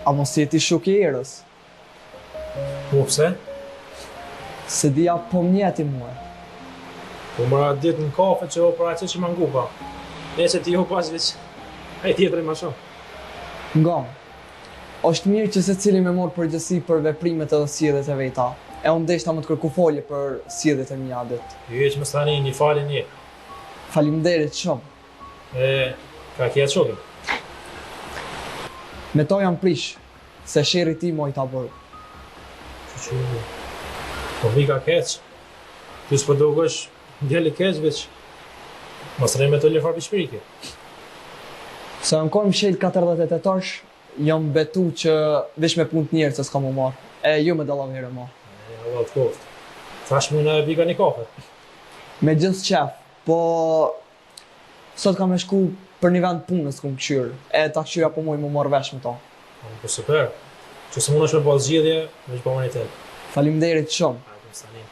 A mos je ti shoki i Erës? Po pse? S'e di a po m'njeh ti mue. Po more atë ditë në kafe që o për atë që ma ngupa. Nese ti jo pas veç, ai tjetri ma shumë. Ngo, është mirë që secili me marrë përgjegjësi për veprimet edhe sjelljet e veta. E unë deshta me të kërku folje për sjelljet e mia atë ditë. Hiç mos tani një falje një. Faleminderit shumë. E, ka kja qokin? Me to jam prish, se sherri ti moj ta bërë. Që që, po vika keq. Ty s'po dokesh djalë i keq veç. Mos rri me të një farë pishprike. Se jam konë mshel 48 orësh, jam betu që veç me punë të njerë se s'ka mu marrë. E jo me dallavere ma. E, Allah të koftë. Thash mu në e bika një kafe. Me gjithë qef, po sot kam me shku për një vend punës ku më kqyrë, e ta kqyra po muj mu marrë vesh me to. Po, po super. Që se mund është me pas zgjidhje, veç po më një tel. Faleminderit shumë. Hajde, mos tani.